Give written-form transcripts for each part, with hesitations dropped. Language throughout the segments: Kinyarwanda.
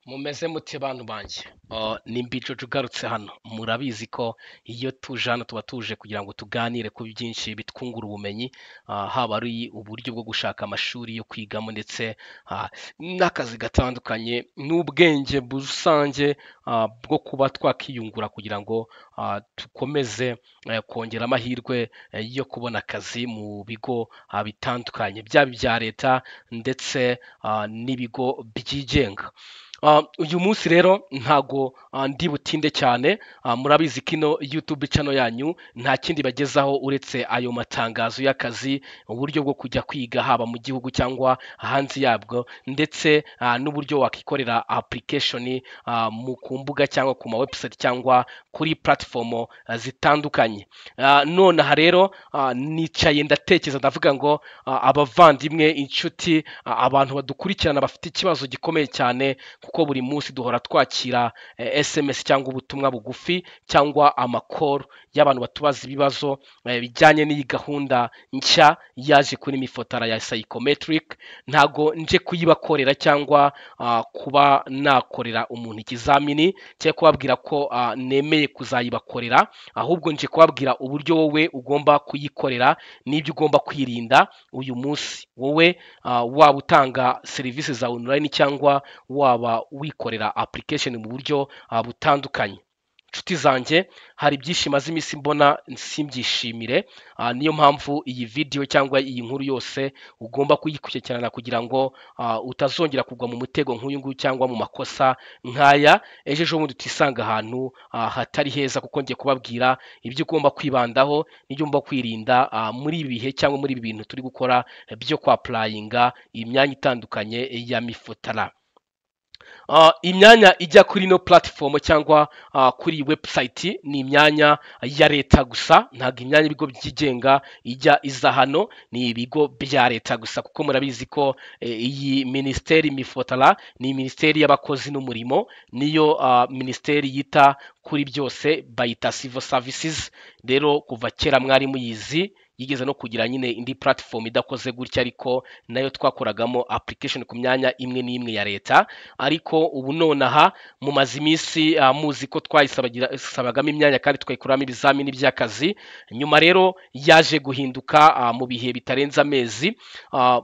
Mumeze mute bantu banjye? Ni Mbijojo ugarutse hano. Murabizi ko iyo tuje hano tuba tuje kugira ngo tuganire ku byinshi bitwungura ubumenyi, haba ari uburyo bwo gushaka amashuri yo kwigamo ndetse n'akazi gatandukanye n'ubwenge rusange bwo kuba twakiyungura kugira ngo dukomeze kongera amahirwe yo kubona akazi mu bigo bitandukanye, byaba ibya leta ndetse n'ibigo byigenga. Uyu munsi rero ntago ndi butinde cyane. Murabizi ko ino YouTube channel yanyu nta kindi bagezaho uretse ayo matangazo y'akazi, uburyo bwo kujya kwiga haba mu gihugu cyangwa hanze yabwo, ndetse n'uburyo wakikorera application mu ku mbuga cyangwa ku ma website cyangwa kuri platform zitandukanye. Nonaha rero nicaye ndatekereza, ndavuga ngo abavandimwe, inshuti, abantu badukurikirana bafite ikibazo gikomeye cyane, kuko buri munsi duhora twakira SMS cyangwa ubutumwa bugufi cyangwa amakoro y'abantu batubaza ibibazo bijyanye n'iyi gahunda nshya yaje kuri MIFOTRA ya psychometric. Ntago nje kuyibakorera cyangwa kuba nakorera umuntu ikizamini cyangwa kubabwira ko nemeye kuzayibakorera, ahubwo nje kubabwira uburyo wowe ugomba kuyikorera n'ibyo ugomba kwirinda uyu munsi, wowe waba utanga serivisi za online cyangwa waba wikorera application mu buryo butandukanye. Inshuti zanjye, hari byinshi maze iminsi mbona simbyishimire. Niyo mpamvu iyi video cyangwa iyi nkuru yose ugomba kuyikurikirana kugira ngo utazongera kugwa mu mutego nk'uyu nguyu cyangwa mu makosa nk'aya, ejo ejo bundi utisanga ahantu hatari heza, kuko ngiye kubabwira ibyo ugomba kwibandaho n'ibyo ugomba kwirinda muri ibi bihe cyangwa muri ibi bintu turi gukora byo kwapplyinga imyanya itandukanye ya MIFOTRA. Imyanya ijya kuri ino platform cyangwa kuri iyi website ni imyanya ya leta gusa, ntabwo imyanya y'ibigo byigenga ijya iza hano, ni ibigo bya leta gusa, kuko murabizi ko iyi minisiteri MIFOTRA ni minisiteri y'abakozi n'umurimo, niyo minisiteri yita kuri byose, bayita civil services. Rero kuva kera mwari muyizi, yigeze no kugira nyine indi platform idakoze gutya, ariko nayo twakoragamo application ku myanya imwe n'imwe ya leta. Ariko ubu nonaha mumaze iminsi muzi ko twayisabagamo imyanya kandi tukayikuramo ibizamini by'akazi. Nyuma rero yaje guhinduka mu bihe bitarenze amezi,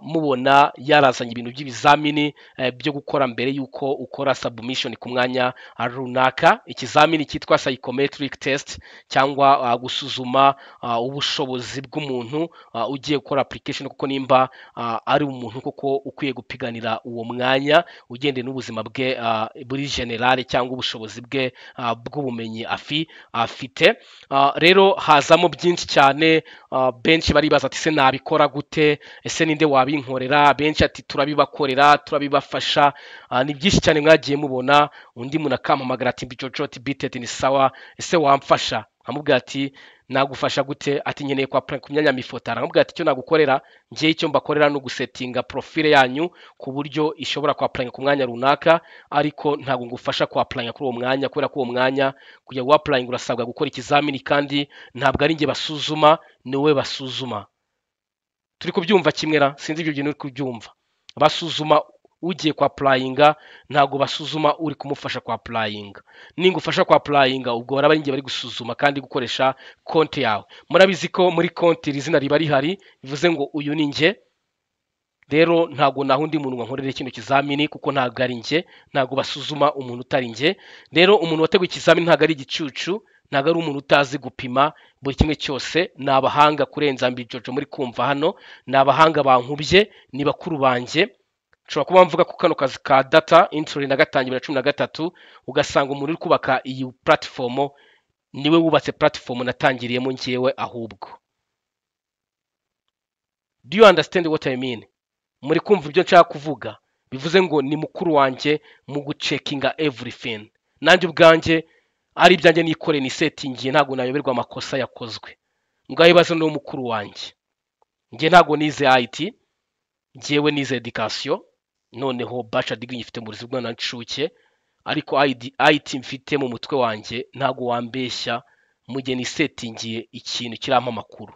mubona yarazanye ibintu by'ibizamini byo gukora mbere y'uko ukora submission ku mwanya runaka, ikizamini cyitwa psychometric test cyangwa gusuzuma ubushobozi bw'umuntu ugiye gukora application, kuko nimba ari umuntu koko ukwiye gupiganira uwo mwanya ugendeye n'ubuzima bwe buri general cyangwa ubushobozi bwe bw'ubumenyi afite. Rero hazamo byinshi cyane. Benshi baribaza ati: "Se nabikora gute? Ese ninde wabinkorera?" Benshi ati: "Turabibakorera, turabibafasha." Ni byinshi cyane mwagiye mubona. Undi muntu akampamagara ati: "Mbijojo," ati: "Bitet ni sawa, ese wamfasha?" Nkamubwira ati: "Nagufasha gute?" Ati: "Nkeneye kwa ku myanya MIFOTRA." Nkamubwira ati: "Icyo nagukorera njye, icyo mbakorera ni ugusettinga profile yanyu ku buryo ishobora kwapplyinga ku mwanya runaka, ariko ntabwo ngufasha kwapplyinga kuri uwo mwanya, kubera ko uwo mwanya kujya guapplyinga urasabwa gukora ikizamini, kandi ntabwo ari njye basuzuma, ni wowe basuzuma." Turi kubyumva kimwe ra? Sinzi ibyo bintu uri kubyumva. Basuzuma ugiye kwapplyinga, ntabwo basuzuma uri kumufasha kwapplyinga. Ningufasha kwapplyinga, ubwo baraba ari njye bari gusuzuma kandi gukoresha konti yawe. Murabizi ko muri konti iri zina riba rihari, bivuze ngo uyu ni njye. Rero ntabwo naho undi muntu ngo nkorere kino kizamini, kuko ntabwo ari njye, ntabwo basuzuma umuntu utari njye. Rero umuntu wateguye ikizamini ntabwo ari igicucu, ntabwo ari umuntu utazi gupima buri kimwe cyose. Ni abahanga kurenza Mbijojo muri kumva hano, ni abahanga bankubye, ni bakuru banjye. Nshobora kuba mvuga ko kano kazi ka data entry nagatangiye 2013, ugasanga umuntu uri kubaka iyi platform niwe wubatse platform natangiriyemo njyewe ahubwo. Do you understand what I mean? Muri kumva ibyo nshaka kuvuga? Bivuze ngo ni mukuru wanjye mu gucheckinga everything. Nanjye ubwanjye ari ibyanjye nikoreye, nisettingiye, ntabwo nayoberwa amakosa yakozwe. Ngaho ibibazo ni mukuru wanjye. Njye ntabwo nize IT, njyewe nize education, noneho bachelor degree nyifite mu burezi bw'umwana w'incuke, ariko IT mfite mu mutwe wanjye ntabwo wambeshya mu gihe nisettingiye ikintu kirampa amakuru,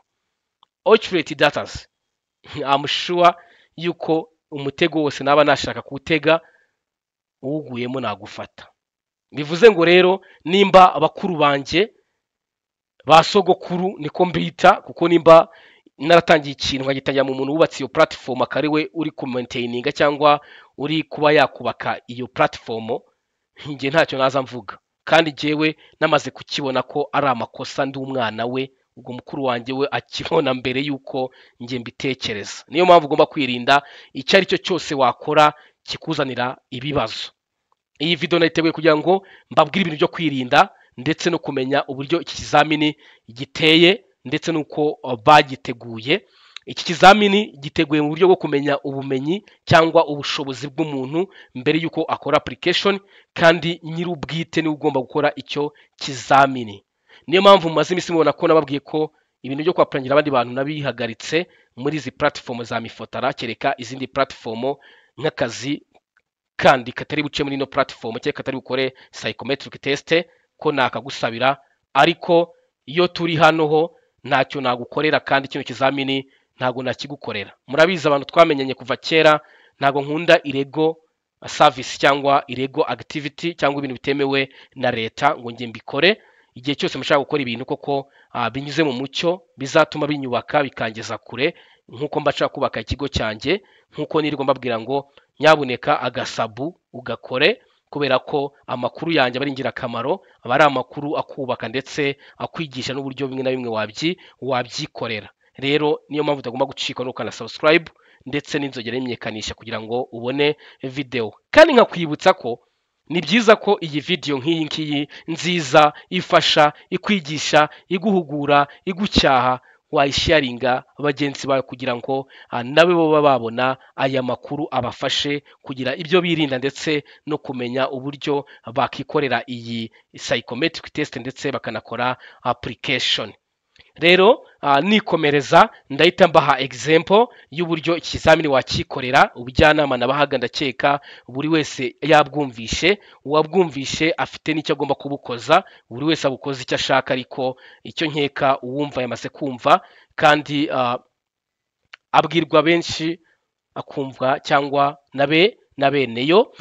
accurate datas. I'm sure yuko umutego wose naba nashaka kuwutega Uwuguyemo nagufata. Bivuze ngo rero nimba abakuru banjye ba sogokuru, niko mbita, kuko nimba naratangiye ikintu nkagitangira mu muntu wubatse iyo platform, akaba ari we uri kumaintaininga cyangwa uri kuba yakubaka iyo platform, njye ntacyo naza mvuga. Kandi njyewe namaze kukibona ko ari amakosa, ndi umwana we, ubwo mukuru wanjye we akibona mbere y'uko njye mbitekereza. Niyo mpamvu ugomba kwirinda icyo ari cyo cyose wakora kikuzanira ibibazo. Iyi video nayiteguye kugira ngo mbabwire ibintu byo kwirinda ndetse no kumenya uburyo iki kizamini giteye ndetse n'uko bagiteguye. Iki kizamini giteguye mu buryo bwo kumenya ubumenyi cyangwa ubushobozi bw'umuntu mbere y'uko akora application, kandi nyir'ubwite niwe ugomba gukora icyo kizamini. Niyo mpamvu mumaze iminsi mubona ko nababwiye ko ibintu byo kwapplyingira abandi bantu nabihagaritse muri izi platform za Mifotara, kereka izindi platform nk'akazi kandi katari buce muri ino platform cyangwa katari bukore psychometric test ko nakagusabira, ariko iyo turi hano ho ntacyo nagukorera, kandi kino kizamini ntabwo nakigukorera. Murabizi abantu twamenyanye kuva kera, ntabwo nkunda illegal service cyangwa illegal activity cyangwa ibintu bitemewe na leta ngo njye mbikore. Igihe cyose mushaka gukora ibintu koko binyuze mu mucyo, bizatuma binyubaka bikangeza kure, nk'uko mba nshaka kubaka ikigo cyanjye, nk'uko nirirwa mbabwira ngo nyabuneka agasabu ugakore, kubera ko amakuru yanjye aba ari ingirakamaro, aba ari amakuru akubaka ndetse akwigisha n'uburyo bimwe na bimwe wabyikorera. Rero niyo mpamvu utagomba gucikwa no gukanda subscribe ndetse n'inzogera y'imenyekanisha kugira ngo ubone video. Kandi nkakwibutsa ko ni byiza ko iyi video nk'iyi ngiyi nziza ifasha, ikwigisha, iguhugura, igucyaha, wayisharinga bagenzi bawe kugira ngo nabe bo babona aya makuru abafashe kugira ibyo birinda ndetse no kumenya uburyo bakikorera iyi psychometric test ndetse bakanakora application. Rero nikomereza ndahita mbaha example y'uburyo ikizamini wakikorera. Ubujyanama nabahaga ndakeka buri wese yabwumvishe, uwabwumvishe afite n'icyo agomba kubukoza, buri wese abukoza icyo ashaka, ariko icyo nkeka uwumva yamaze kumva, kandi abwirwa benshi akumva cyangwa nabe na beneyo.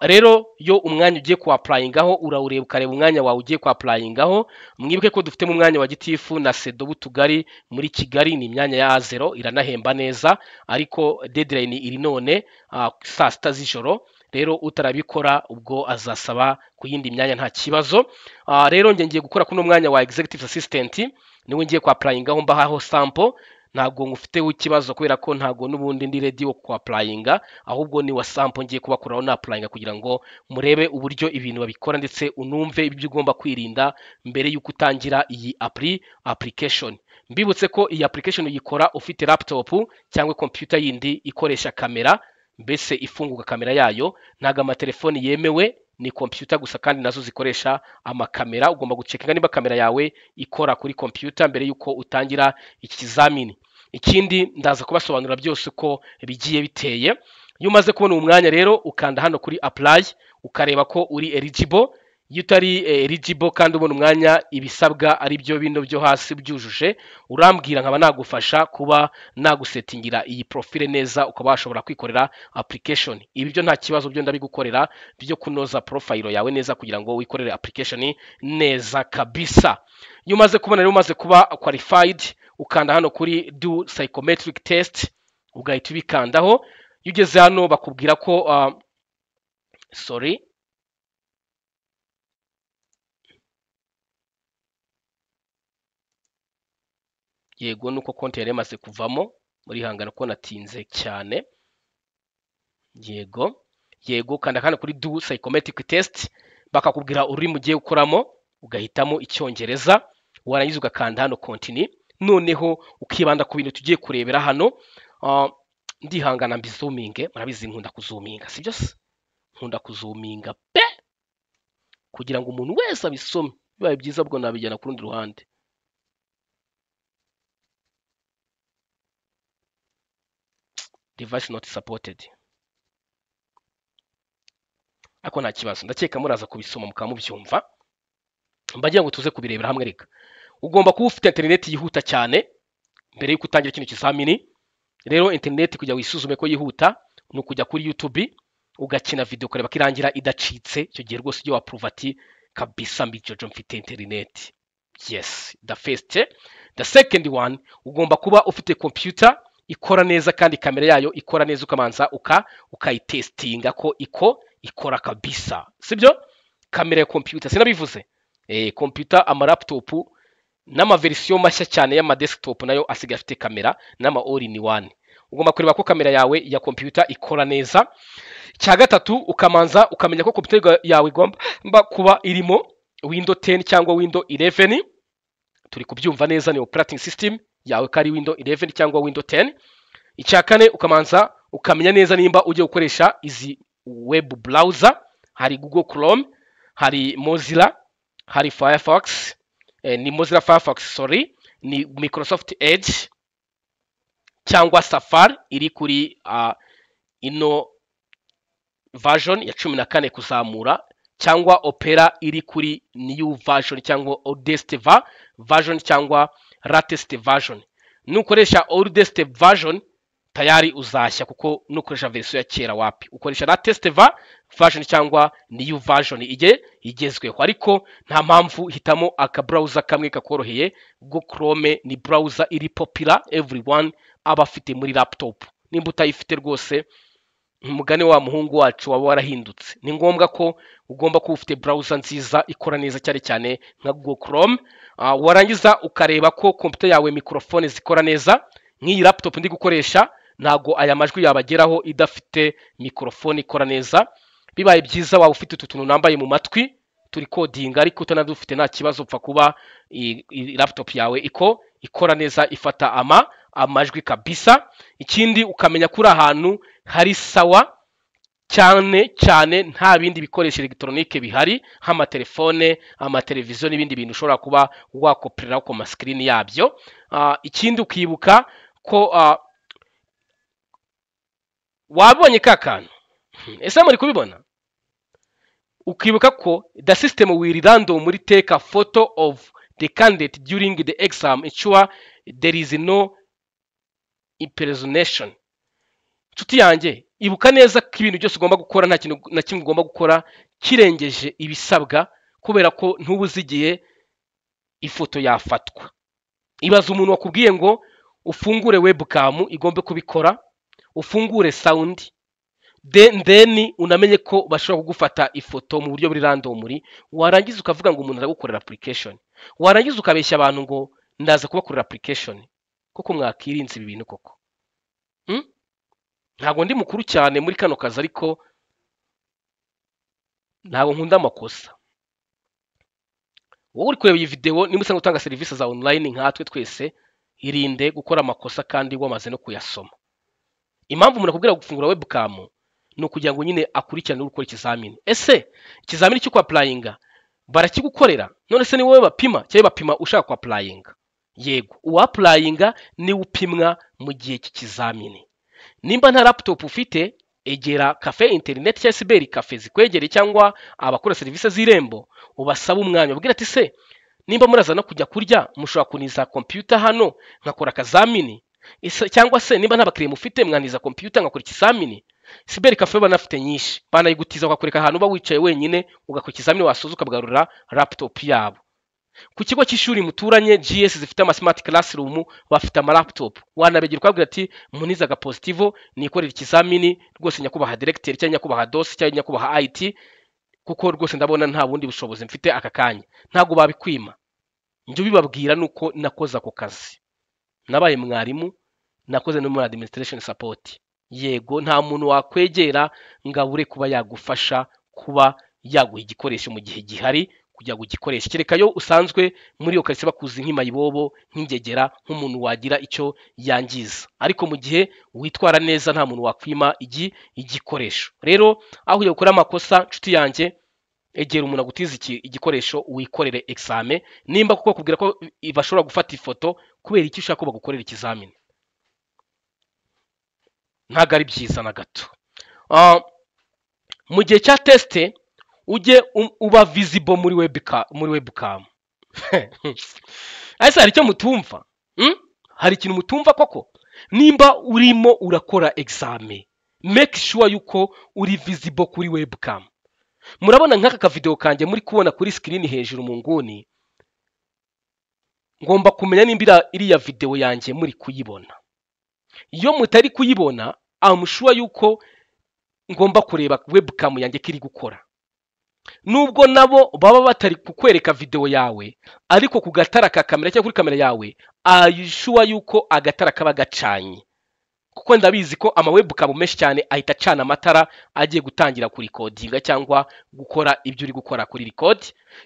Rero yo umwanya ugiye kuapplyingaho urawureba, ukareba umwanya wawe ugiye kuapplyingaho. Mwibuke ko dufitemo umwanya wa gitifu na SEDO b'utugari muri Kigali, ni imyanya ya A0, iranahemba neza, ariko deadline iri none saa sita z'ijoro. Rero utarabikora ubwo azasaba ku yindi myanya nta kibazo. Rero njye ngiye gukora kuno mwanya wa executive assistant, niwe ngiye kuapplyingaho mbahaho sample. Ntabwo ngufiteho ikibazo kubera ko ntabwo n'ubundi ndi ready wo kuapplyinga, ahubwo ni wa sample ngiye kubakoraho na applyinga kugira ngo murebe uburyo ibintu babikora ndetse unumve ibyo ugomba kwirinda mbere y'uko utangira iyi application. Mbibutse ko iyi application uyikora ufite laptop cyangwa computer yindi ikoresha kamera, mbese ifunguka kamera yayo. Ntabwo amatelefoni yemewe, ni computer gusa, kandi nazo zikoresha amakamera. Ugomba gucheckinga niba kamera yawe ikora kuri computer mbere y'uko utangira iki kizamini. Ikindi ndaza kubasobanurira byose uko bigiye biteye. Iyo umaze kubona uwo mwanya rero ukanda hano kuri apply, ukareba ko uri eligible. Iyo utari eligible kandi ubona umwanya ibisabwa ari byo bino byo hasi byujuje, urambwira nkaba nagufasha kuba nagusettingira iyi profile neza, ukaba washobora kwikorera application. Ibi byo nta kibazo, byo ndabigukorera byo kunoza profile yawe neza kugira ngo wikorere application neza kabisa. Iyo umaze kubona rero umaze kuba qualified, ukanda hano kuri do psychometric test, ugahita ubikandaho. Iyo ugeze hano bakubwira ko sorry, yego, nuko konti yari yamaze kuvamo, murihangana ko natinze cyane. Yego yego, kanda hano kuri do psychometric test, bakakubwira ururimi ugiye gukoramo, ugahitamo Icyongereza, warangiza ugakanda hano continue. Noneho ukibanda ku bintu tugiye kurebera hano. Ndihangana mbizoominge, murabizi nkunda kuzoominga, sibyo se? Nkunda kuzoominga pe, kugira ngo umuntu wese abisome. Bibaye byiza ubwo nabijyana ku rundi ruhande. Device not supported, ariko nta kibazo, ndakeka muraza kubisoma mukaba mubyumva. Mbagira ngo tuze kubirebera hamwe. Reka, ugomba kuba ufite interineti yihuta cyane mbere y'uko utangira kino kizamini. Rero interineti kugira wisuzume ko yihuta ni ukujya kuri YouTube, ugakina video ukareba ko irangira idacitse. Icyo gihe rwose ujye wapuruva ati kabisa mbijojo mfite interineti. Yes, the first. The second one, ugomba kuba ufite computer ikora neza kandi kamera yayo ikora neza, ukamanza ukayitestinga ko ikora kabisa, sibyo? Kamera ya computer sinabivuze. Computer, ama laptop n'amaverisiyo mashya cyane y'ama desktop nayo asigaye afite kamera n'ama all in one. Ugomba kureba ko kamera yawe ya computer ikora neza. Icya gatatu, ukamanza ukamenya ko computer yawe igomba kuba irimo Windows 10 cyangwa Windows 11. Turi kubyumva neza? Ni operating system yawe ko ari Windows 11 cyangwa Windows 10. Icya kane, ukamanza ukamenya neza nimba ugiye gukoresha izi web browser: hari Google Chrome, hari Mozilla, hari Firefox, ni Mozilla Firefox, sorry, ni Microsoft Edge cyangwa Safari iri kuri ino version ya 14 kuzamura, cyangwa Opera iri kuri new version cyangwa oldest version cyangwa latest version. Nukoresha oldest version tayari uzashya, kuko nukoresha version ya kera wapi. Ukoresha latest version cyangwa new version ige igezweho. Ariko nta mpamvu, hitamo aka browser kamwe kakoroheye. Google Chrome ni browser iri popular, everyone aba afite muri laptop. Nimba utayifite rwose, umugani wa muhungu wacu, waba warahindutse. Ni ngombwa ko ugomba kuba ufite browser nziza ikora neza, cyane cyane nka Google Chrome. Warangiza ukareba ko computer yawe microphone zikora neza. Nk'iyi laptop ndi gukoresha, ntago aya majwi yabageraho idafite microphone ikora neza. Bibaye byiza waba ufite utu tuntu nambaye mu matwi turi kodinga, ariko utanadufite nta kibazo, upfa kuba laptop yawe ikora neza, ifata amajwi kabisa. Ikindi, ukamenya ko uri ahantu hari sawa cyane cyane, nta bindi bikoresho elegitoronike bihari nk'amatelefone, amateleviziyo n'ibindi bintu ushobora kuba wakoperera ku masikirini yabyo. Ikindi, ukibuka ko wabonye ka kantu. Ese muri kubibona? Ukibuka ko the system will randomly take a photo of the candidate during the exam, ensure there is no impersonation. Inshuti yanjye, ibuka neza ko ibintu byose ugomba gukora, nta kintu na kimwe ugomba gukora kirengeje ibisabwa, kubera ko ntuba uzi igihe ifoto yafatwa. Ibaza umuntu wakubwiye ngo ufungure webcam igombe kubikora, ufungure sound, then unamenye ko bashobora kugufata ifoto mu buryo buri randomly, warangiza ukavuga ngo umuntu aragukorera application, warangiza ukabeshya abantu ngo ndaza kubakorera application. Koko mwakirinze ibi bintu koko, Ntabwo ndi mukuru cyane muri kano kazi, ariko ntabwo nkunda amakosa. Wowe uri kureba iyi video, niba usanzwe utanga serivisi za online nkatwe twese, irinde gukora amakosa kandi wamaze no kuyasoma. Impamvu umuntu akubwira gufungura webcam ni ukugira ngo nyine akurikirane uri gukora ikizamini. Ese ikizamini cyo kwapplyinga barakigukorera? None se ni wowe bapima cyangwa bapima ushaka kwapplyinga? Yego, uwapplyinga niwe upimwa mu gihe cy'ikizamini. Nimba nta laptop ufite, egera cafe internet cyangwa cyber cafe zikwegereye, cyangwa abakora serivisi z'Irembo, ubasaba umwanya, ubwira ati: "Se nimba muraza no kujya kurya, mushobora kuniza computer hano nkakora akazamini?" Cyangwa se nimba nta bakiriya mufite, mwaniza computer nkakora ikizamini? Cyber cafe banafite nyinshi, banayigutiza bakakwereka ahantu uba wicaye wenyine ugakora ikizamini, wasoza ukagarura laptop yabo. Ku kigo cy'ishuri muturanye, GS zifite ama smart classroom bafite ama laptop, wanabegera ukabwira ati: "Munize aga Positivo nikorera ikizamini rwose, nyakubahwa directeur cyangwa nyakubahwa DOS cyangwa nyakubahwa IT, kuko rwose ndabona nta bundi bushobozi mfite aka kanya." Ntabwo babikwima. Njye ubibabwira nuko nakoze ako kazi, nabaye mwarimu, nakoze no muri administration support. Yego, nta muntu wakwegera ngo abure kuba yagufasha, kuba yaguha igikoresho mu gihe gihari kugira ngo ugikoreshe, kereka yo usanzwe muri iyo karitsiye bakuzi nk'imayibobo, nk'ingegera, nk'umuntu wagira icyo yangiza. Ariko mu gihe witwara neza, nta muntu wakwima igikoresho. Rero aho kugira gukora amakosa, nshuti yanjye, egera umuntu agutiza igikoresho wikorere exam. Nimba kuko bakubwira ko bashobora gufata ifoto, kubera icyo ushaka ko bagukorera ikizamini? Ntabwo ari byiza na gato. Mu gihe cya test ujye uba visible muri webcam. Ese hari icyo mutumva, Hari ikintu mutumva koko? Nimba urimo urakora exam, Make sure yuko uri visible kuri webcam. Murabona nk'aka kavideo kanjye muri kubona kuri screen hejuru mu nguni, ngomba kumenya nimba iriya video yanjye muri kuyibona. Iyo mutari kuyibona, I'm sure yuko ngomba kureba webcam yanjye ko iri gukora, nubwo nabo baba batari kukwereka video yawe, ariko ku gatara ka kamera cyangwa kuri kamera yawe, are sure yuko agatara kaba gacanye, kuko ndabizi ko ama webcam menshi cyane ahita acana amatara agiye gutangira kurikodinga cyangwa gukora ibyo uri gukora kuri record.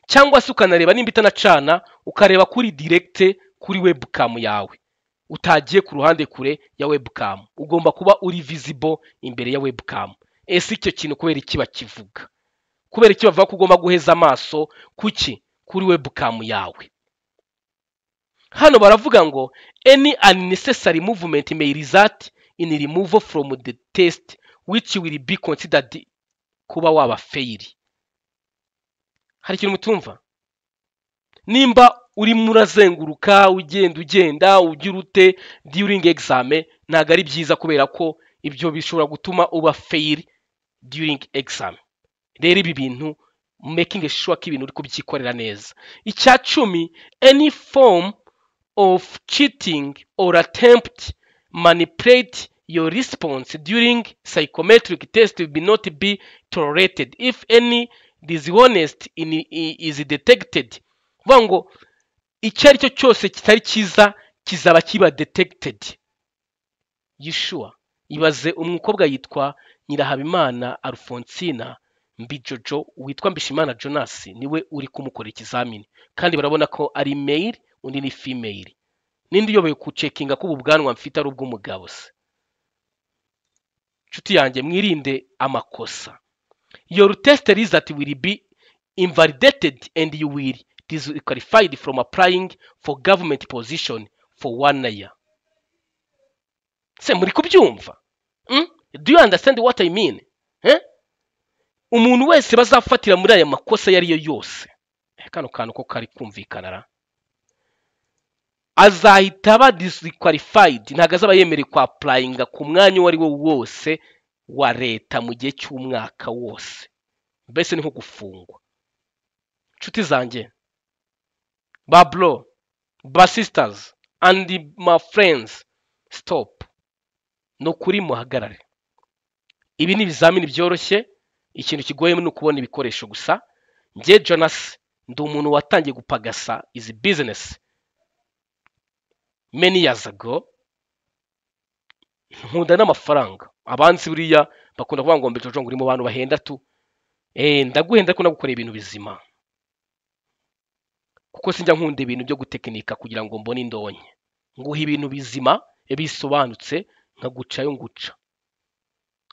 Cyangwa se ukanareba nimba itanacana, ukareba kuri direct kuri webcam yawe, utagiye ku ruhande kure ya webcam. Ugomba kuba uri visible imbere ya webcam. Ese icyo kintu kubera iki bakivuga? Kubera iki bavuga ko ugomba guheza amaso kuki? Kuri webcam yawe. Hano baravuga ngo any unnecessary movement may result in removal from the test, which will be considered kuba waba fail. Hari ikintu mutumva? Nimba urimo urazenguruka, ugenda ugenda ugira ute during exam, ntabwo ari byiza, kubera ko ibyo bishobora gutuma uba fail during exam. Rero ibi bintu, making sure ko ibintu uri kubyikorera neza. Icya 10, any form of cheating or attempt manipulate your response during psychometric test will not be tolerated. If any dishonest is detected, kuvuga ngo icyo ari cyo cyose kitari cyiza kizaba kiba detected. You sure? Ibaze umukobwa yitwa Nyirahabimana Alphonsina Mbijojo, witwa Mbishimana Jonas niwe uri kumukorera ikizamini, kandi barabona ko ari male, undi ni female. Ninde uyoboye kucekinga ko ubu bwanwa mfite ari ubw'umugabo se? Nshuti yanjye, mwirinde amakosa. Your test result will be invalidated and you will disqualified from applying for government position for one year. Se muri kubyumva? Do you understand what I mean, eh? Umuntu wese bazafatira muri aya makosa ayo ari yo yose, kano kantu ko kari kumvikana ra, azahita aba disqualified, ntabwo azaba yemerewe kwa applyinga ku mwanya uwo ari wo wose wa leta mu gihe cy'umwaka wose. Mbese ni nko gufungwa. Inshuti zanjye, ba bro, ba sisters and my friends, stop. Ni ukuri, muhagarare. Ibi ni ibizamini byoroshye. Ikintu kigoye ni ukubona ibikoresho gusa. Njye Jonas ndi umuntu watangiye gupagasa izi business many years ago. Nkunda n'amafaranga. Abanzi buriya bakunda kuvuga ngo mbe ngo uri mu bantu bahenda tu. Ndaguhenda, ariko nagukoreye ibintu bizima, kuko sinjya nkunda ibintu byo gutekinika kugira ngo mbone indonke. Nguha ibintu bizima bisobanutse, nkagucayo nguca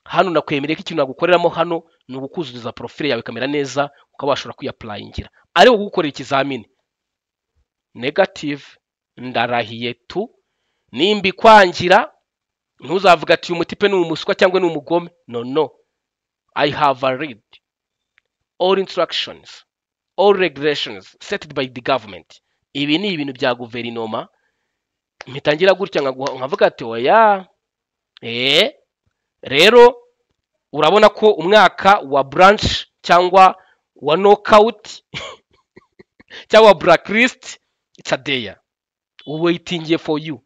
hano. Nakwemereye ko ikintu nagukoreramo hano ni ugukuzuriza profile yawe ikamera neza, ukaba washobora kwiyapurayingira, ariko kugukorera ikizamini, negative. Ndarahiye tu, nimba ikwangira ntuzavuga ati uyu mutipe ni umuswa cyangwa ni umugome. No, no, I have a read all instructions, all regulations set by the government. Ibi ni ibintu bya guverinoma. Mpitangira gutya nkavuga ati oya. Rero urabona ko umwaka wa branch cyangwa wa knockout cyangwa blacklist, it's a day waiting for you.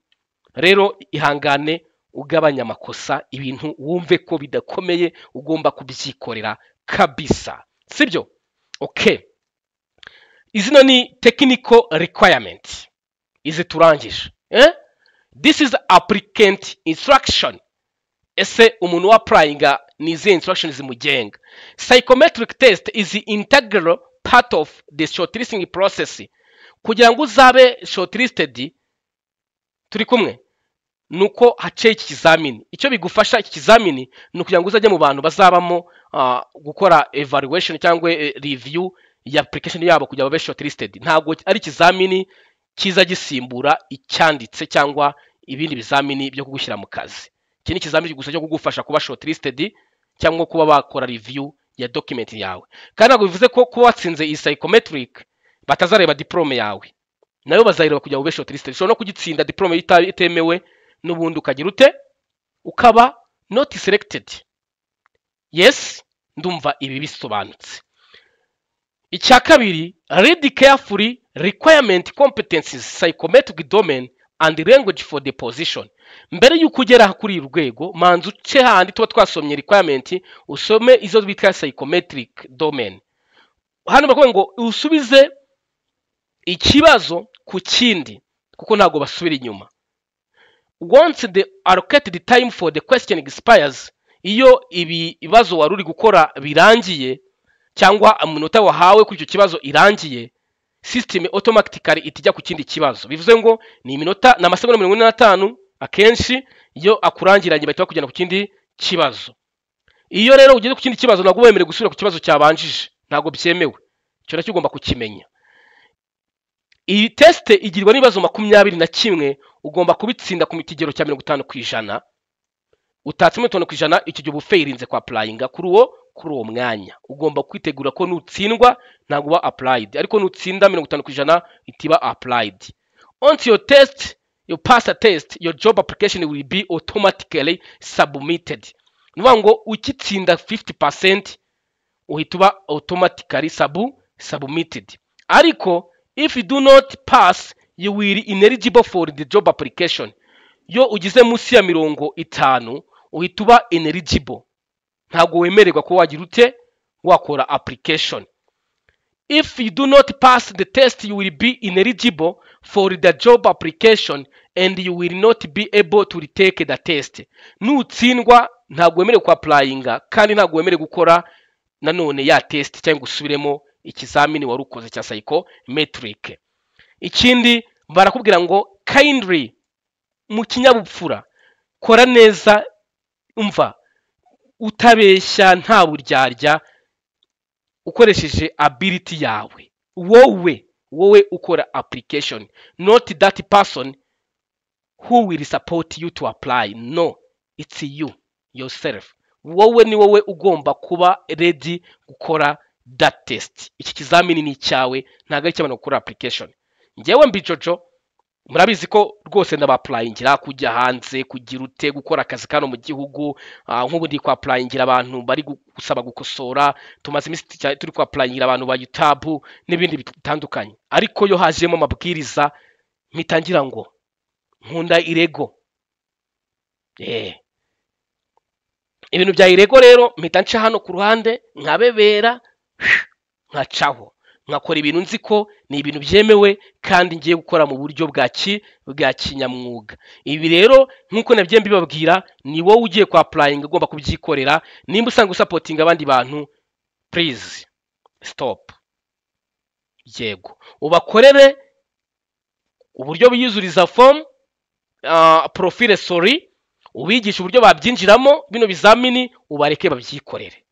Rero ihangane, ugabanya amakosa, ibintu wumve ko bidakomeye, ugomba kubyikorera kabisa, sibyo? Okay, izino ni technical requirement izi turangije, eh? This is applicant instruction. Ese umuntu wa applyinga ni izihe instructions zimugenga? Psychometric test is the integral part of the shortlisting process. Kugira ngo uzabe shortlisted, turi kumwe, nuko haciye iki kizamini. Icyo bigufasha iki kizamini ni ukugira ngo uzajye mu bantu bazabamo gukora evaluation cyangwa review ya application yabo kugira babe shortlisted. Ntabwo ari ikizamini kiza gisimbura icyanditse cyangwa ibindi bizamini byo kugushyira mu kazi. Iki ni ikizamini gusa cyo kugufasha kuba shortlisted cyangwa kuba bakora review ya document yawe. Kandi ntabwo bivuze ko kuba watsinze iyi psychometric batazareba diplome yawe, nayo bazayireba kugira ngo ube shortlisted. Ushobora no kugitsinda diplome itemewe, n'ubundi ukagira ute? Ukaba not selected. Yes, ndumva ibi bisobanutse. Icya kabiri, read carefully requirement, competencies, psychometric domain and language for the position. Mbere y'uko ugera kuri uru rwego, manza uce handi tuba twasomye requirement, usome izo bita psychometric domain. Hano bakavuga ngo usubize ikibazo ku kindi, kuko ntabwo basubira inyuma. Once the allocated time for the question expires, iyo ibi ibibazo wari uri gukora birangiye cyangwa umunota wahawe kuri icyo kibazo irangiye, system automatically itijya ku kindi kibazo. Bivuze ngo ni iminota, ni amasegonda 45. Akenshi iyo akurangiranye bahita bakujyana ku kindi kibazo. Iyo rero ugeze ku kindi kibazo, ntabwo uba wemerewe gusubira ku kibazo cyabanjije, ntabwo byemewe. Icyo nacyo ugomba kukimenya. Iyi test igirwa n'ibibazo 21, ugomba kubitsinda ku kigero cya 50%. Utatse 50%, icyo gihe uba ufailinze kwa applyinga kuri uwo mwanya. Ugomba kwitegura ko nutsindwa ntabwo uba applied, ariko nutsinda 50% itiba applied. Once your test, you pass a test, your job application will be automatically submitted. Ni ukuvuga ngo ukitsinda 50% uhita uba automatically submitted. Ariko if you do not pass, you will ineligible for the job application. Iyo ugize munsi ya 50 uhita uba ineligible, ntabwo wemererwa kuba wagira ute, wakora application. If you do not pass the test, you will be ineligible for the job application and you will not be able to retake the test. Nutsindwa ntabwo wemerewe ku applyinga, kandi ntabwo wemerewe gukora nanone ya test cyangwa usubiremo ikizamini wari ukoze cya psychometric. Ikindi barakubwira ngo kindly, mu kinyabupfura, kora neza, umva, utabeshya, nta buryarya, ukoresheje ability yawe, wowe ukora application, not that person who will support you to apply. No, it's you yourself. Wowe ni wowe ugomba kuba ready gukora that test. Iki kizamini ni icyawe, ntabwo ari icy'abantu gukora application. Njyewe mbijojo, murabizi ko rwose ndaba-applyingira kujya hanze, kugira ute, gukora akazi kano mu gihugu. Nk'ubu ndi kwa-applyingira abantu bari gusaba gukosora, tumaze iminsi turi kwa-applyingira abantu ba YouTube n'ibindi bitandukanye. Ariko yo hajemo amabwiriza, mpita ngira ngo nkunda irego, ibintu bya irego. Rero mpita nca hano ku ruhande, nkabebera, nkacaho, nkakora ibintu nzi ko ni ibintu byemewe kandi ngiye gukora mu buryo bwa kinyamwuga. Ibi rero, nk'uko nabyo mbibabwira, ni wowe ugiye kwa applyinga ugomba kubyikorera. Nimba usanga usupportinga abandi bantu, please stop. Yego, ubakorere uburyo biyuzuriza form, profile, sorry, ubigisha uburyo babyinjiramo bino bizamini, ubareke babyikorere.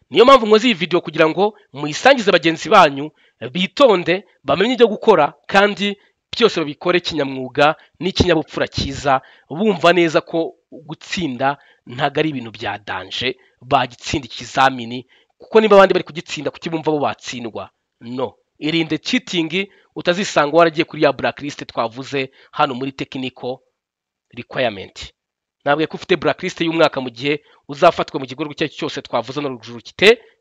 Niyo mpamvu nkoze iyi video kugira ngo muyisangize bagenzi banyu, bitonde, bamenye ibyo gukora, kandi byose babikore kinyamwuga n'ikinyabupfura cyiza, bumva neza ko gutsinda ntabwo ari ibintu bya danger. Bagitsinda ikizamini, kuko niba abandi bari kugitsinda, kuki bumva bo batsindwa? No, irinde cheating, utazisanga waragiye kuri ya blacklist twavuze hano muri technical requirement. Ntabwo ko ufite blacklist y'umwaka mu gihe uzafatwa mu gikorwa icyo ari cyo cyose twavuze no ruguru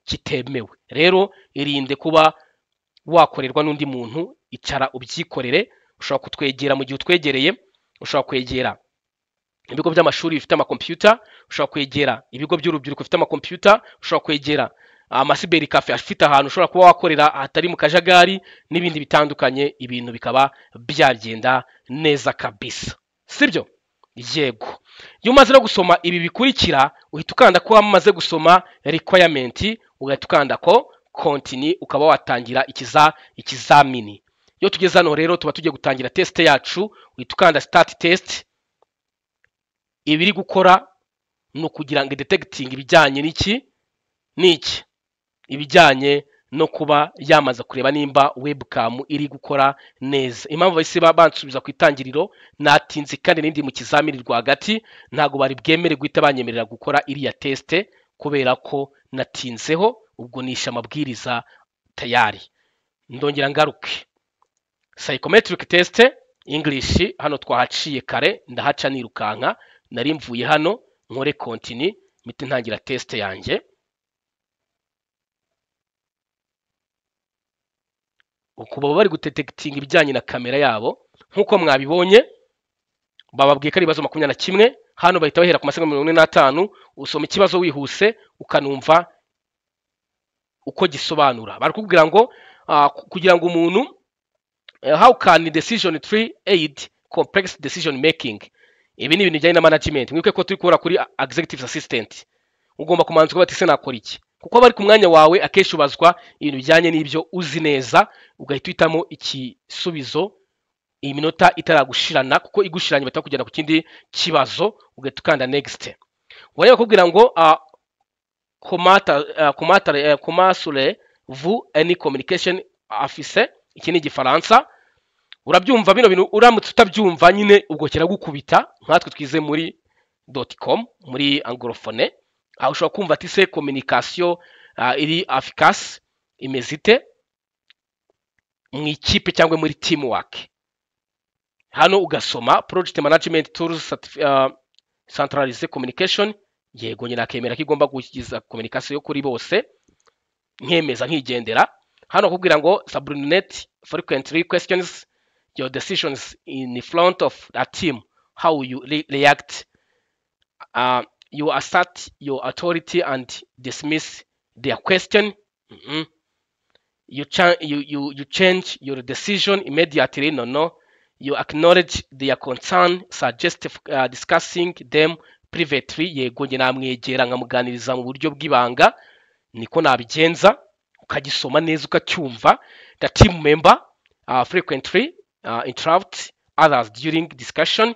kitemewe. Rero irinde kuba wakorerwa n'undi muntu, icara ubyikorere. Ushobora kutwegera, mu gihe utwegereye ushobora kwegera ibigo by'amashuri bifite amakompiyuta, ushobora kwegera ibigo by'urubyiruko bifite amakompiyuta, ushobora kwegera amacyber cafe afite ahantu ushobora kuba wakorera hatari mu kajagari n'ibindi bitandukanye, ibintu bikaba byagenda neza kabisa, sibyo? Yego. Iyo umaze no gusoma ibi bikurikira, uhita ukanda ko wamaze gusoma requirement, ugahita ukanda ko continue, ukaba watangira ikizamini. Iyo tugeze hano rero, tuba tugiye gutangira test yacu. Uhita ukanda start test. Ibiri gukora ni ukugira ngo detecting ibijyanye n'iki n'iki, ibijyanye no kuba yamaze kureba nimba webcam iri gukora neza. Impamvu bahise bansubiza ku itangiriro, natinze kandi n'indi mu kizamini rwagati, ntabwo bari bwemere guhita banyemerera gukora iriya test kubera ko natinzeho. Ubwo nishe amabwiriza tayari. Ndongera ngaruke psychometric test English. Hano twahaciye kare, ndahaca nirukanka, nari mvuye hano, nkore continue, mpite ntangira test yanjye. Uku baba bari gudetectinga ibijyanye na kamera yabo. Nk'uko mwabibonye, bababwiye ko ari ibibazo 21. Hano bahita bahera ku masegonda 45. Usoma ikibazo wihuse, ukanumva uko gisobanura. Bari kukubwira ngo kugira ngo umuntu how can decision tree aid complex decision making? Ibi ni ibintu bijyanye na management. Mwibuke ko turi kubura kuri executive assistant. Ugomba kumanza ukavuga ati: "Se nakora iki?" Kuko bari ku mwanya wawe, akenshi ubazwa ibintu bijyanye n'ibyo uzi neza, ugahita uhitamo igisubizo iyi minota itaragushirana, kuko igushiranye bahita bakujyana ku kindi kibazo, ugahita ukanda next. Wari bakubwira ngo comment assurez-vous une communication efficace? Iki ni Igifaransa, urabyumva. Bino bintu uramutse utabyumva nyine, ubwo kiragukubita. Nkatwe twize muri .com, muri anglophone, aho ushobora kumva ati: "Se communication iri efficace imeze ite mu ikipe cyangwa muri teamwork?" Hano ugasoma project management tools centralize communication. Yego, nyine akemera ko igomba gukiza communication kuri bose, nkemeza nkigendera. Hano bakubwira ngo subordinate frequently questions your decisions in front of a team, how you react? You assert your authority and dismiss their question. You change your decision immediately. No, you acknowledge their concern, suggest discussing them privately. Yego, njye namwegera nkamuganiriza mu buryo bw'ibanga, niko nabigenza. Ukagisoma neza, ukacyumva. The team member frequently interrupt others during discussion,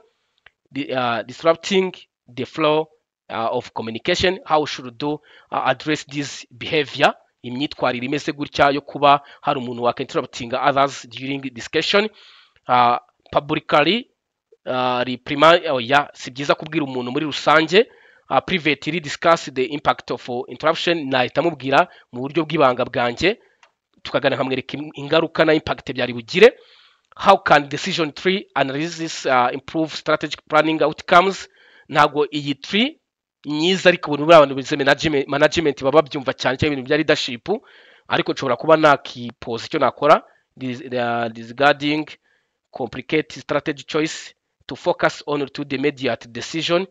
disrupting the flow of communication. How should do address this behavior? Imyitwarire imeze gutya yo kuba hari umuntu waka interrupting others during discussion publicly, reprimand. Oya, si byiza kubwira umuntu muri rusange. Privately discuss the impact of interruption. Nahita mubwira mu buryo bw'ibanga bwanjye, tukagana, nkamwereka ingaruka na impact byari bugire. How can decision tree analysis improve strategic planning outcomes? Ntabwo iyi tree myiza, ariko ubu abantu bize management baba babyumva cyane, cyangwa ibintu bya leadership. Ariko nshobora kuba nakipoza icyo nakora: disregarding complicate strategy choice, to focus on to the immediate decision,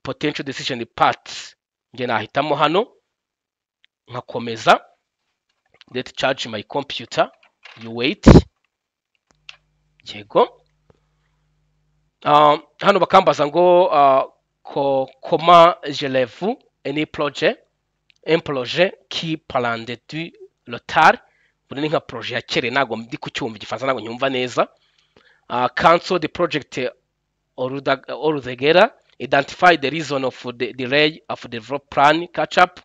potential decision paths. Njye nahitamo hano nkakomeza. Let charge my computer, you wait. Yego. Hano bakambaza ngo comment gérez-vous any projet, un projet qui prend du retard? Buri ni nka projet ya kere, ntabwo ndi kucyumva Igifaransa, ntabwo nyumva neza. Cancel the project altogether, identify the reason of the delay of the develop plan catch up,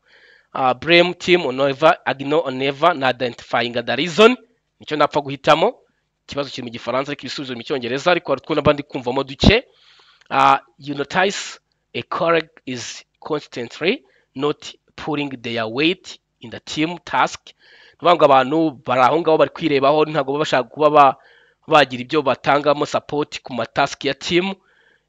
blame team or never ignore or never na identifying the reason. Nicyo napfa guhitamo. Ikibazo kiri mu Gifaransa ariko ibisubizo mu Cyongereza, ariko hari utwo naba ndi kumvamo duke. You notice a colleague is constantly not pulling their weight in the team task. Ni ukuvuga ngo abantu bari aho ngaho bari kwirebaho, ntabwo baba bashaka kuba bagira ibyo batangamo support ku matask ya team.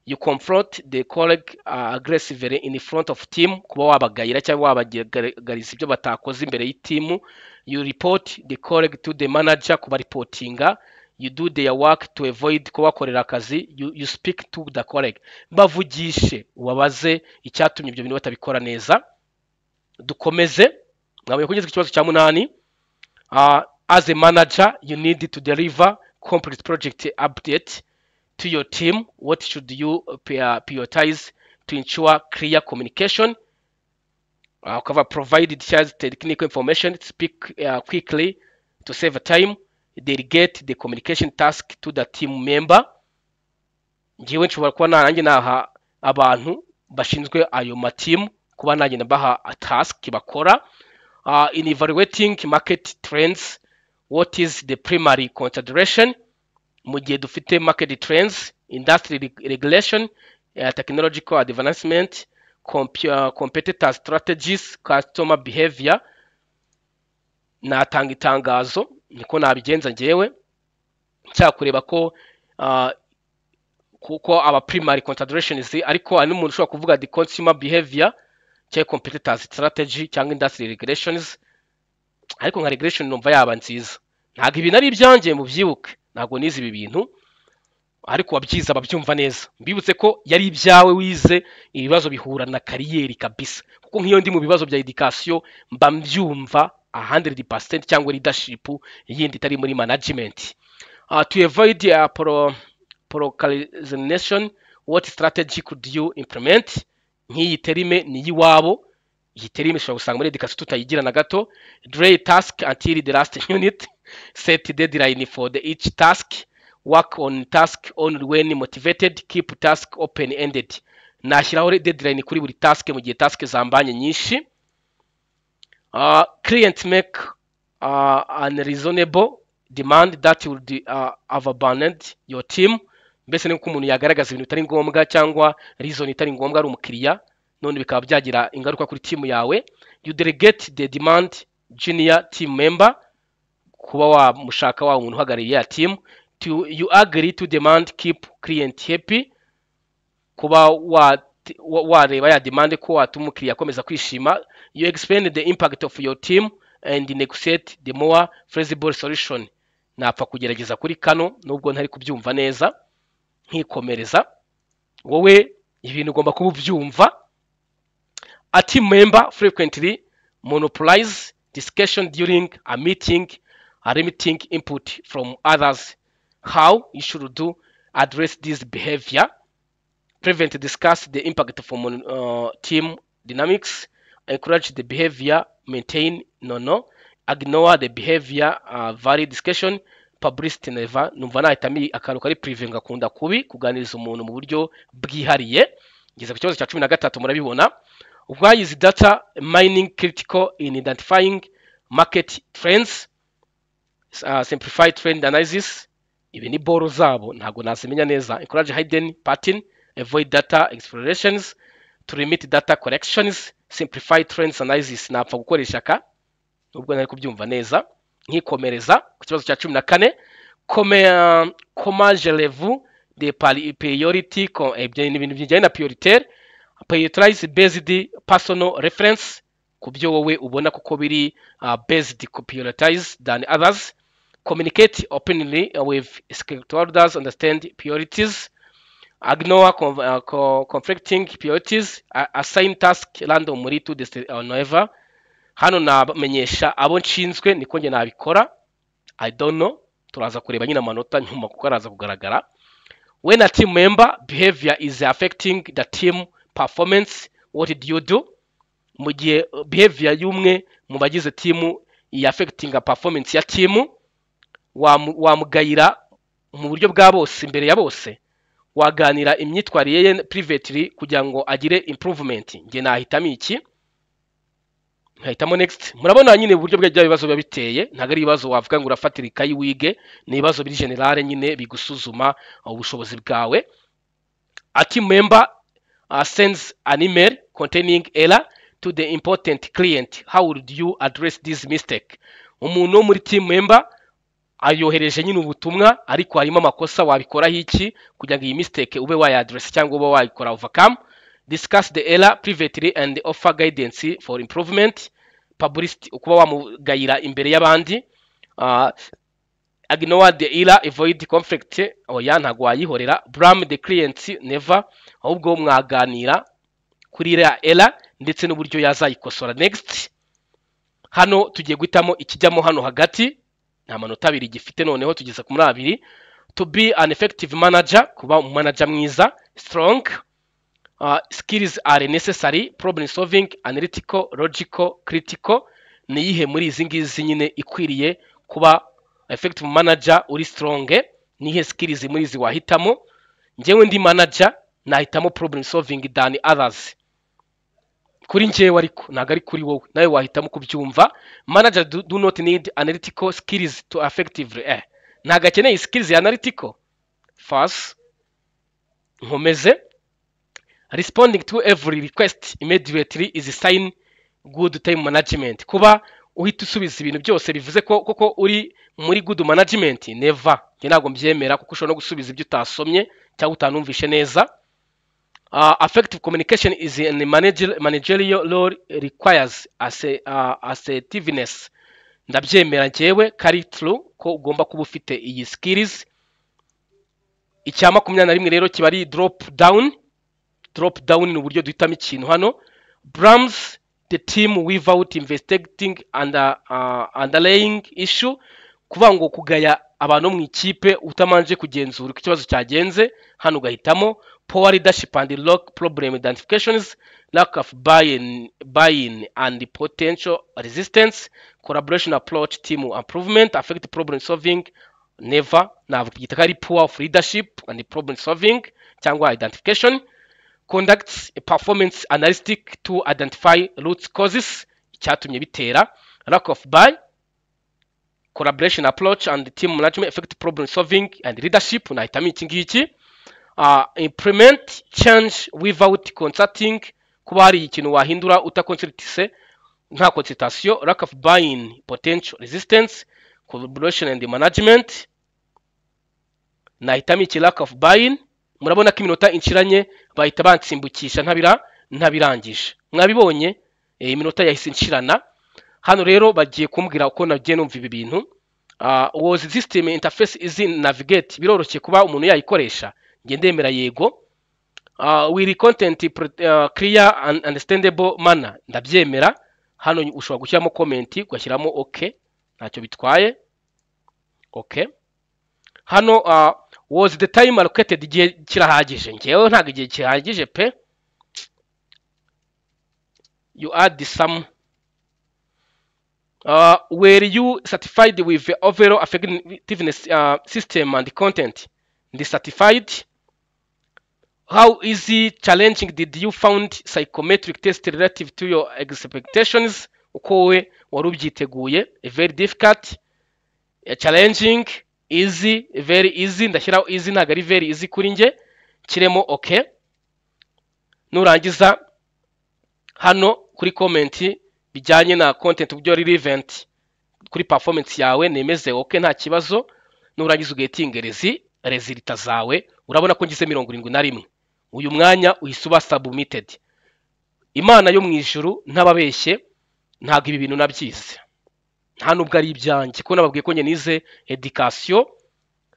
You confront the colleague aggressively in front of team, kuba wabagayira cyangwa wabagaragariza ibyo batakoze imbere y'iteam. You report the colleague to the manager, kubareportinga. You do their work to avoid kubakorera akazi. You speak to the colleague, bavugishe, ubabaze icyatumye ibyo bintu batabikora neza. Dukomeze. Mwabonye kugeza ku kibazo cya munani. As a manager, you need to deliver complete project update to your team. What should you prioritize to ensure clear communication? Cover provide detailed technical information, speak quickly to save time, delegate the communication task to the team member. Ngewe nshobora kuba nanjye naha abantu bashinzwe ayo matimu, kuba nagenda baha a task bakora. In evaluating market trends, what is the primary consideration? Mu gihe dufite market trends, industry regulation, technological advancement, competitor strategies, customer behavior. Natanga itangazo, niko nabigenza ngewe. Nshaka kureba ko kuko aba primary considerations, ariko hari n'umuntu ushobora kuvuga the consumer behavior cyangwa competitors strategy cyangwa industry regulations, ariko nka regulation numva yaba nziza. Ntabwo ibi nari ibyanjye, mubyibuke, ntabwo nize ibi bintu, ariko wabyize ababyumva neza. Mbibutse ko yari ibyawe wize. Ibibazo bihura na career kabisa, kuko nk'iyo ndi mu bibazo bya education mba mbyumva 100%, cyangwa leadership yindi itari muri management. To avoid procrastination, what strategy could you implement? Nk'iyi term ni iy'iwabo. Iyi term ushobora gusanga muri education tutayigira na gato. Delay task until the last minute, set deadline for the each task, work on task only when motivated, keep task open ended. Nashyiraho deadline kuri buri task mu gihe task zambanye nyinshi. Client make unreasonable demand that would overburden your team. Mbese ni uko umuntu yagaragaza ibintu bitari ngombwa cyangwa reason itari ngombwa, ari umukiriya, none bikaba byagira ingaruka kuri team yawe. You delegate the demand junior team member, kuba wamushaka wa umuntu uhagarariye ya team. You agree to demand, keep client happy, kuba wareba ya demand ko watuma umukiriya akomeza kwishima. You explain the impact of your team and negotiate the more flexible solution. Napfa kugerageza kuri kano nubwo ntari kubyumva neza, nkikomereza. Wowe ibintu ugomba kuba ubyumva. A team member frequently monopolize discussion during a meeting, a limiting input from others. How you should do address this behavior? Prevent, discuss the impact from team dynamics, encourage the behavior, maintain, no, ignore the behavior, vary discussion, publicity, never. Numva nahitamo akantu kari privé, ngakunda kubi kuganiriza umuntu mu buryo bwihariye. Ngeze ku kibazo cya 13, murabibona. Why is data mining critical in identifying market trends? Simplify trend analysis, ibi ni boro zabo, ntabwo nazimenya neza. Encourage hidden pattern, avoid data explorations, to limit data collections, simplify trends analysis. Napfa gukoresha aka nubwo ntari kubyumva neza, nkikomereza ku kibazo cya 14. Comment gérez-vous de priority? Ibyo ni ibintu bijyanye na prioritaire. Prioritize based personal reference, ku byo wowe ubona kuko biri based ku prioritize than others. Communicate openly with stakeholders, understand priorities, ignore conflicting priorities, assign task randomly to the never. Hano namenyesha abo nshinzwe, niko njye nabikora. I don't know, turaza kureba nyine amanota nyuma kuko araza kugaragara. When a team member behavior is affecting the team performance, what did you do? Mu gihe behavior y'umwe mu bagize team affecting performance ya team, wamugayira mu buryo bwa bose, imbere ya bose, waganira imyitwarire ye privately kugira ngo agire improvement. Njye nahitamo iki, nkahitamo next. Murabona nyine uburyo bwa bya bibazo biba biteye, ntabwo ari ibibazo wavuga ngo urafatira ikayi wige, ni ibibazo biri général nyine bigusuzuma ubushobozi bwawe. A team member sends an email containing error to the important client. How would you address this mistake? Umuntu wo muri team member ayohereje nyine ubutumwa ariko harimo amakosa, wabikoraho iki kugira ngo iyi mistake ube waya-address cyangwa ube wayikora overcome? Discuss the error privately and offer guidance for improvement, publicity, kuba wamugayira imbere y'abandi, ignore the error, avoid conflict. Oya, ntabwo wayihorera. Blame the client, never. Ahubwo mwaganira kuri iriya error ndetse n'uburyo yazayikosora. Next. Hano tugiye guhitamo ikijyamo hano hagati, nta manota abiri gifite, noneho tugeze ku muri abiri. To be an effective manager, kuba umumanager mwiza, strong skills are necessary: problem solving, analytical, logical, critical. Ni iyihe muri izi ngizi nyine ikwiriye kuba effective manager uri strong? Ni iyihe skills muri izi wahitamo? Njyewe ndi manager, nahitamo problem solving than others kuri njyewe, ariko ntabwo ari kuri wowe, nawe wahitamo kubyumva. Manager do not need analytical skills to effectively, ntabwo akeneye skills ya analytical. First nkomeze. Responding to every request immediately is a sign good time management. Kuba uhita usubiza ibintu byose bivuze ko koko uri muri good management? Never, njye ntabwo mbyemera, kuko ushobora no gusubiza ibyo utasomye cyangwa utanumvishe neza. Effective communication is in managerial role requires assertiveness. Ndabyemera njyewe kari true ko ugomba kuba ufite iyi skills. Icya 21 rero kiba ari drop down. Drop down ni uburyo duhitamo ikintu hano. Blames the team without investigating and underlying issue, kuvuga ngo kugaya abantu mu ikipe utamanje kugenzura uko ikibazo cyagenze. Hano ugahitamo poor leadership and lack problem identifications, lack of buy-in and potential resistance, collaboration approach, team improvement, affect problem solving. Never navuga ko ari poor of leadership and problem solving cyangwa identification. Conducts a performance analytic to identify root causes, icyatumye bitera. Lack of buy, collaboration approach and team management, effective problem solving and leadership, nahitamo iki ngiki. Implement change without consulting, kuba hari ikintu wahindura utaconsultise, nta consultation. Lack of buy-in, potential resistance, collaboration and management, nahitamo iki, lack of buy-in. Murabona ko iminota inshiranye, bahita bansimbukisha ntabirangije. Mwabibonye, iminota yahise inshirana. Hano rero bagiye kumbwira uko nagiye numva ibi bintu. Was system interface easy navigate? Biroroshye kuba umuntu yayikoresha? Njye ndemera yego. Will content clear and understandable manner? Ndabyemera. Hano ushobora gushyiramo comment, ugashyiramo okay, ntacyo bitwaye. Okay, hano was the time allocated, igihe kirahagije? Ngewe ntabwo igihe gihagije pe. You add some. Were you satisfied with the overall effectiveness system and content? Ndi satisfied. How easy, challenging did you found psychometric test relative to your expectations? Uko wowe wari ubyiteguye? Very difficult, challenging, easy, very easy. Ndashyiraho easy, ntabwo ari very easy kuri njye. Nshyiremo okay. Nurangiza hano kuri comment bijyanye na content, uburyo relevant kuri performance yawe, nemeze okay, nta kibazo. Nurangiza ugetinge results zawe. Urabona ko ngize 71. Uyu mwanya uhise uba submitted. Imana yo mu ijuru, ntababeshye, ntabwo ibi bintu nabyize, nta nubwo ari ibyanjye, ko nababwiye ko njye nize education,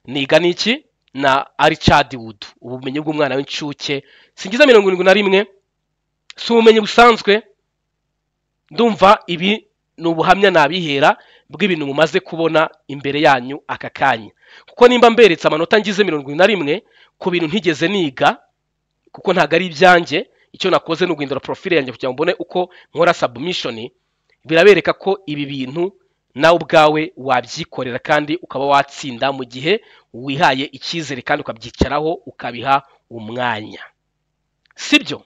niga n'iki na early childhood, ubumenyi bw'umwana w'incuke. Singize 71, si ubumenyi busanzwe. Ndumva ibi ni ubuhamya nabihera bw'ibintu mumaze kubona imbere yanyu aka kanya, kuko nimba mberetse amanota ngize 71 ku bintu ntigeze niga, kuko ntabwo ari ibyanjye, icyo nakoze ni uguhindura profile yanjye kugira ngo mbone uko nkora submission, birabereka ko ibi bintu nawe ubwawe wabyikorera kandi ukaba watsinda mu gihe wihaye icyizere kandi ukabyicaraho, ukabiha umwanya, sibyo?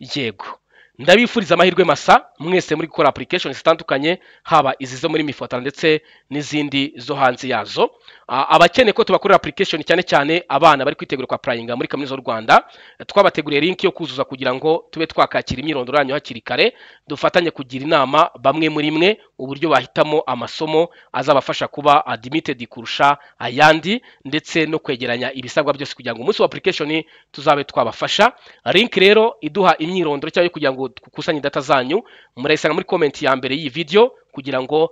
Yego. Ndabifuriza amahirwe masa mwese muri gukora application zitandukanye, haba izi zo muri MIFOTRA ndetse n'izindi zo hanze yazo. Abakeneye ko tubakorera application, cyane cyane abana bari kwitegura kwa applyinga muri Kaminuza y'u Rwanda, twabateguriye link yo kuzuza kugira ngo tube twakakira imyirondoro yanyu hakiri kare, dufatanye kugira inama bamwe muri mwe uburyo bahitamo amasomo azabafasha kuba admitted kurusha ayandi, ndetse no kwegeranya ibisabwa byose kugira ngo umunsi wa application tuzabe twabafasha. Link rero iduha imyirondoro cyangwa kugira ngo dukusanye data zanyu murayisanga muri comment ya mbere y'iyi video, kugira ngo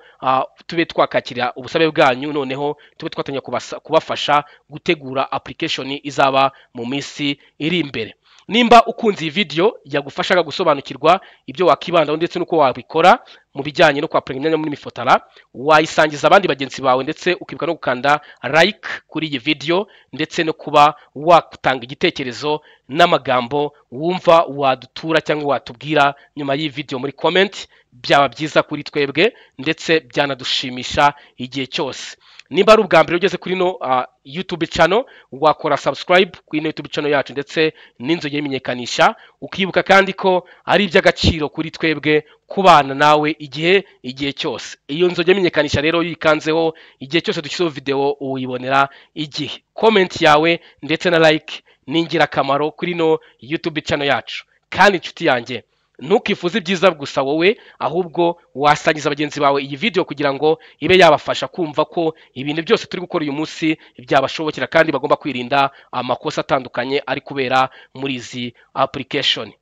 tube twakakira ubusabe bwanyu, noneho tube twatangira kubafasha gutegura application izaba mu minsi iri imbere. Nimba ukunze iyi video yagufashaga gusobanukirwa ibyo wakibandaho ndetse n'uko wabikora mu bijyanye no kwapplyinga imyanya muri MIFOTRA, wayisangiza abandi bagenzi bawe, ndetse ukibuka no gukanda like kuri iyi video, ndetse no kuba watanga igitekerezo n'amagambo wumva wadutura cyangwa watubwira nyuma y'iyi video muri comment. Byaba byiza kuri twebwe ndetse byanadushimisha igihe cyose. Nimba ari ubwa mbere ugeze kuri no YouTube channel, wakora subscribe kuri ino YouTube channel yacu ndetse n'inzogera y'imenyekanisha, ukibuka kandi ko ari iby'agaciro kuri twebwe kubana nawe igihe cyose. Iyo nzogera y'imenyekanisha rero yikanzeho, igihe cyose dushyizeho video uyibonera igihe. Comment yawe ndetse na like ni ingirakamaro kuri ino YouTube channel yacu. Kandi inshuti yanjye, ntukifuze ibyiza gusa wowe, ahubwo wasangiza bagenzi bawe iyi video kugira ngo ibe yabafasha kumva ko ibintu byose turi gukora uyu munsi byabashobokera, kandi bagomba kwirinda amakosa atandukanye ari kubera muri izi application.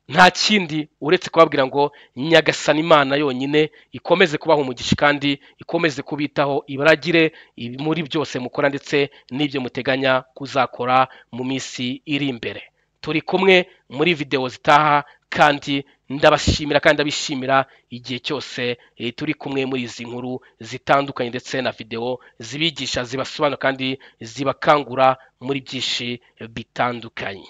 Nta kindi uretse kubabwira ngo Nyagasani Imana yonyine ikomeze kubaha umugisha kandi ikomeze kubitaho, ibaragire muri byose mukora ndetse n'ibyo muteganya kuzakora mu minsi iri imbere. Turi kumwe muri videwo zitaha, kandi ndabashimira kandi ndabishimira igihe cyose turi kumwe muri izi nkuru zitandukanye ndetse na videwo zibigisha, zibasobanura kandi zibakangura muri byinshi bitandukanye.